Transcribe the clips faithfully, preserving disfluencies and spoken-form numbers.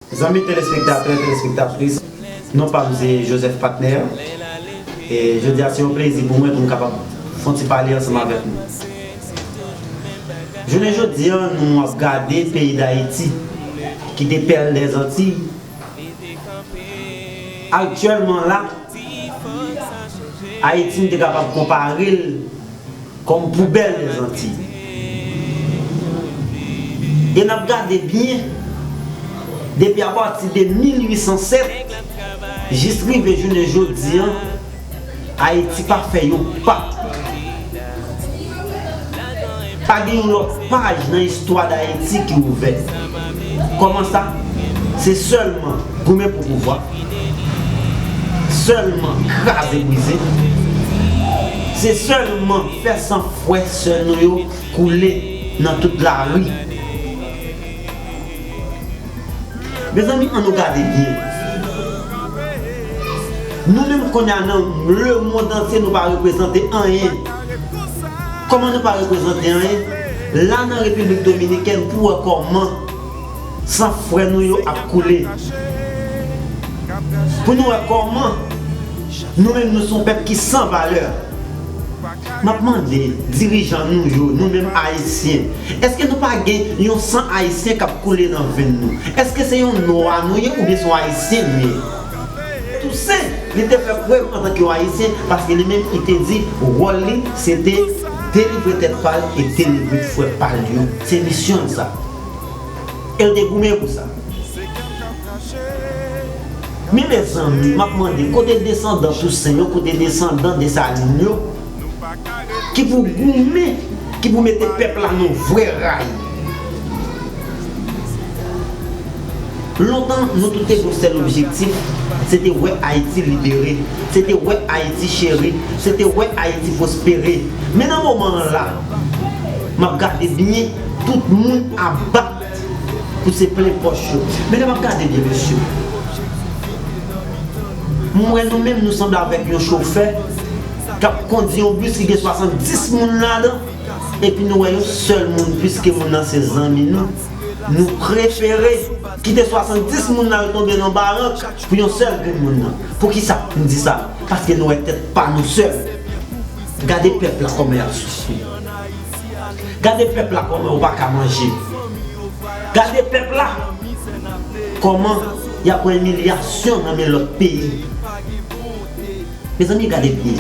Zanmi telespektatè, telespektatris, non pa m se Joseph Patner. E jodi a se yon plezi pou mwen pou m kapab fè yon ti pale ansanm avèk nou. Jounen jodi a, nou ap gade peyi Dayiti, ki te pèl dèzantiy. Aktyèlman la, Ayiti, m te kapab konpare l kòm poubèl dèzantiy. E n ap gade byen, depi apati de mil uit san sèt jis rive jounen jodi a, Ayiti pa fè yon pa. Pa gen yon lòt paj nan istwa Dayiti ki ouvè. Kòman sa? Se sèlman goumen pou pouvwa, sèlman kraze brize, se sèlman fè san frè sè nou yo koule nan tout lari. Mezanmi, ann nou gade byen. Nou menm kounye a nan lemonn antye, nou pa reprezante anyen. Kòman nou pa reprezante anyen? La nan Repiblik Dominikèn, pou wè kòman san frè nou yo ap koule. Pou nou wè kòman nou menm nou se yon pèp ki san valè. M ap mande dirijan nou yo, nou menm Ayisyen, èske nou pa gen yon san Ayisyen k ap koule nan venn nou? Èske se yon nwa nou ye oubyen se yon Ayisyen nou ye? Tousen, li te fè prèv antanke yon Ayisyen, paske li menm, li te di wòl li, se te delivre tèt pa l e delivre frè pa l yo. Se misyon l sa. E l te goumen pou sa. Men mezanmi, m ap mande, kote desandan Tousen yo, kote desandan Desalin yo, ki pou goumen, ki pou mete pèp la nan vrè ray? Lontan, nou tout te gen yon sèl objektif, se te wè Ayiti libere, se te wè Ayiti cheri, se te wè Ayiti pwospere. Men nan moman an la, m ap gade byen, tout moun ap bat pou se plen pòch yo. Medam, ap gade byen, mesye. M wè nou menm, nou sanble avèk yon chofè k ap kondi yon bis ki gen swasanndis moun ladan, epi nou wè yon sèl moun, piske moun nan se zanmi nou, nou prefere kite swasanndis moun nan yo tonbe nan barank pou yon sèl grenn moun nan. Poukisa m di sa? Paske nou wè tèt pa nou sèl. Gade pèp la kòman y ap soufri. Gade pèp la kòman yo pa ka manje. Gade pèp la kòman y ap pran imilyasyon nan men lòt peyi. Mezanmi, gade byen.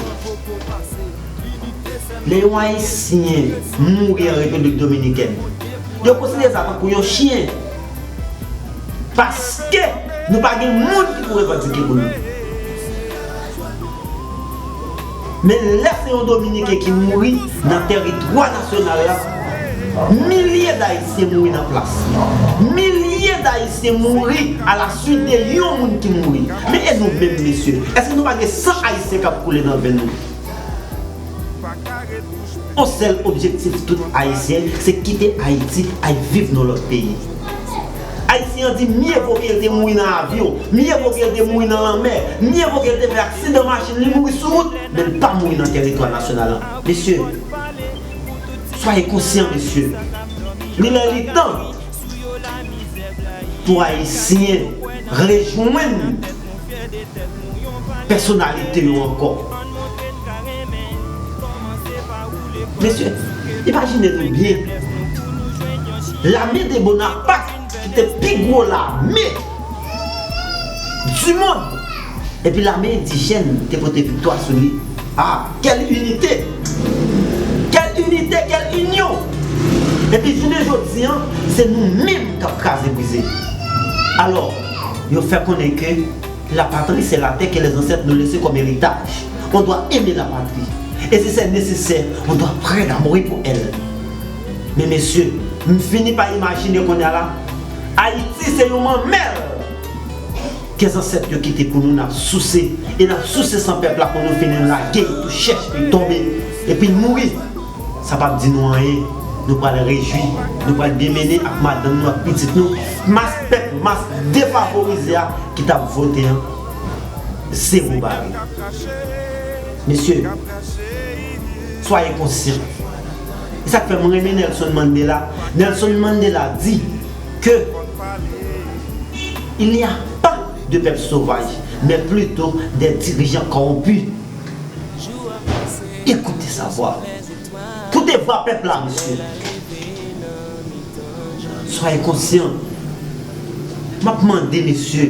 Lè yon Ayisyen mouri an Repiblik Dominikèn, yo konsidere sa tankou yon chen. Paske nou pa gen moun ki pou revandike pou nou. Men lè se yon Dominiken ki mouri nan tèritwa nasyonal la, milye d Ayisyen mouri nan plas li. Milye d Ayisyen mouri alaswit de yon moun ki mouri. Men e nou menm, mesye? Èske nou pa gen san Ayisyen k ap koule nan venn nou? On sèl objektif tout Ayisyen, se kite Ayiti, al viv nan lòt peyi. Ayisyen an di, mye vo ke l te mouri nan avyon, mye vo ke l te mouri nan lanmè, mye vo ke l te fè aksidan machin, li mouri sou wout, men l pa mouri nan tèritwa nasyonal la. Mesye, soyez conscients, mesye. Li lè, li tan pou Ayisyen rejwenn pèsonalite yo ankò. Mesye, imajine nou byen. Lame de Bonapat, ki te pi gwo lame du monde, epi lame endijèn te pote viktwa sou li. Ah, quelle unité! Quelle unité, quelle union! Epi jounen jodi an, se nou menm k ap kraze brize. Alò, yo fè konnen ke la patrie, c'est la terre que les ancêtres nous laissaient comme héritage. On doit aimer la patrie. Et si c'est nécessaire, on doit prêt à mourir pour elle. Men mesye, m fini pa imajine kounye a la, Ayiti se yon manmèl ke zansèt yo kite pou nou, n ap souse, e n ap souse san pèp la pou nou fini lage l tou chèch, li tonbe, epi l mouri. Sa p ap di nou anyen. Nou pral rejwi, nou pral byen mennen ak madanm nou, ak pitit nou. Mas pèp, mas defavorize a ki t ap vote an, zewo bare. Mesye, soyez conscients. E sa k fè m renmen Nelson Mandela. Nelson Mandela di ke Il n'y a pas de peuple sauvage, mais plutôt des dirigeants corrompus. Écoutez sa voix. Koute vwa pèp la, mesye. Soyez conscients. M ap mande, mesye,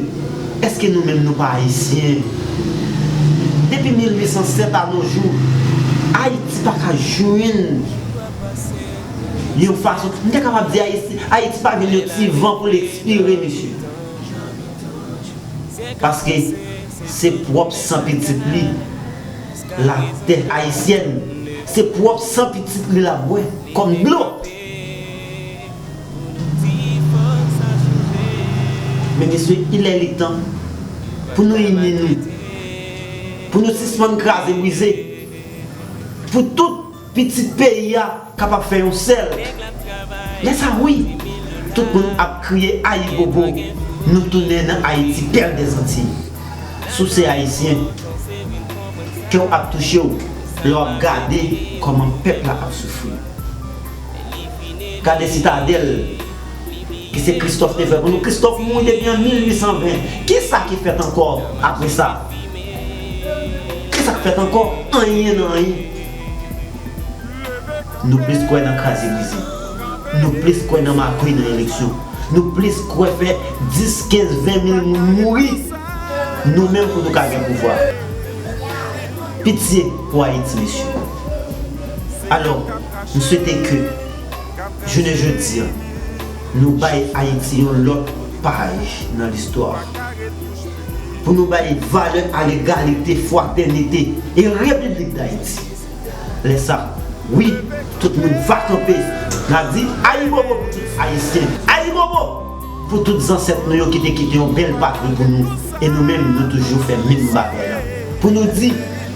èske nou menm nou pa ayisyen? Depi mil uit san sèt a no jou, Ayiti pa ka jwenn yon fason, m te kapab di Ayiti, Ayiti pa jwenn yon ti van pou l ekspire, mesye. Paske se pwòp san pitit li, latè ayisyèn, se pwòp san pitit li l ap bwè kòm dlo. Men mesye, il est le temps pou nou ini nou, pou nou sispann kraze brize, pou tout pitit peyi a kapab fè yon sèl. Lè sa wi, tout moun ap kriye ayibobo, nou tounen nan Ayiti, pèl dèzantiy. Si w se ayisyen, kè w ap touche w lè w ap gade kòman pèp la ap soufri. Gade Sitadèl ki se Kristòf te fè pou nou. Kristòf mouri depi an mil uit san ven. Kisa ki fèt ankò apre sa? Kisa k fèt ankò? Anyen nan anyen. Nou plis kwè nan kraze brize. Nou plis kwè nan magouy nan eleksyon. Nou plis kwè fè dis, kenz, ven mil moun mouri, nou menm pou nou ka gen pouvwa. Pitye pou Ayiti, mesye. Alò, m swete ke jounen jodi a, nou bay Ayiti yon lòt paj nan listwa. Pou nou bay valè a legalite, fratènite e Repiblik Dayiti. Lè sa, wi, tout moun va kanpe, n a di ayibobo pou tout Ayisyen, ayibobo pou tout zansèt nou yo ki te kite yon bèl patri pou nou, e nou menm nou toujou fè menm bagay la. Pou nou di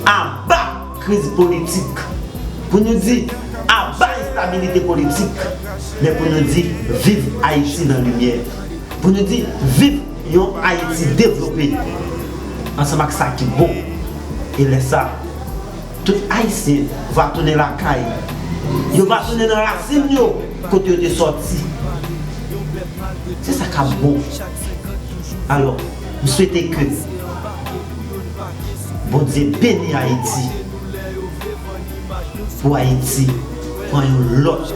aba kriz politik, pou nou di aba enstabilite politik, men pou nou di viv Ayiti nan limyè. Pou nou di viv yon Ayiti devlope ansanm ak sa ki bon. E lè sa, tout Ayisyen va tounen lakay. Yo va tounen nan rasin yo, kote yo te sòti. Se sa k ap bon. Alò, m swete ke Bondye beni Ayiti, pou Ayiti pran yon lòt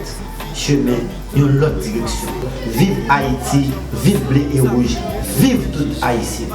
chemen, yon lòt direksyon. Viv Ayiti, viv ble e wouj, viv tout Ayisyen.